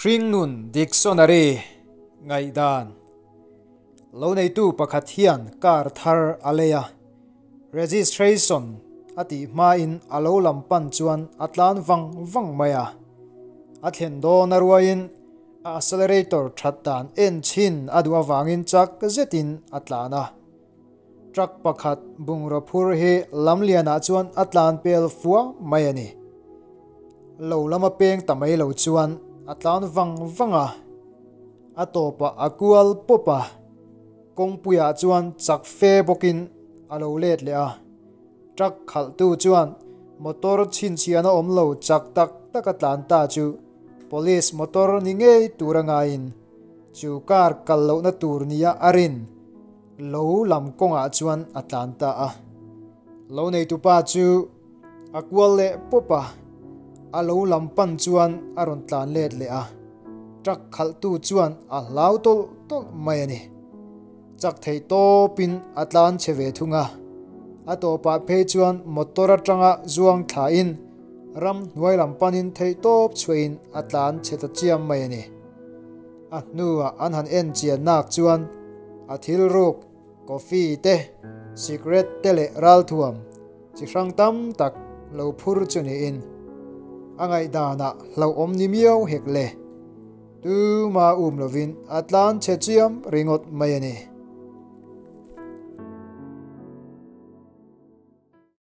Hringnun Dictionary Ngaihdan Loneitu pakhat hian car thar a lei a, registration a tih hmain a lo lam pan chuan a tlan vang vang mai a. A thlen dawn a ruaiin a accelerator that dan en chhin a duh avangin chak zetin a tlan a. Truck pakhat bungraw phur hi lamlianah chuan a tlan pel fua mai a ni. Lo lama peng ta mai lo chuan a tlan vang vang a, a tawpah a kual pawp a, kawngpuiah chuan chak fe bawkin a lo let leh a. Truck khalhtu chuan motor chhinchhiahna awm lo chak tak taka tlan ta chu police motor ni ngei tur a ngaiin chu car kal lohna tur nia a rin. Lo lam kawngah chuan a tlan ta a. Lo neitupa chu a kual leh pawp a, a lo lam pan chuan a rawn tlan let leh a. Truck khalhtu chuan a hlau tawlh tawlh mai a ni. Chak theih tawpin a tlan che ve thung a. A tawpah phei chuan motor atanga zuang thlain ram hnuai lam panin theih tawp chhuahin a tlan che ta chiam mai a ni. A hnuah an han en chian nak chuan a thil ruk, coffee te, cigarette te leh ralthuam chi hrang tam tak lo phur chu niin a ngaihdanah hlauhawm ni miau hek le. Tuma um lovin a tlan chhe chiam ringawt mai a ni.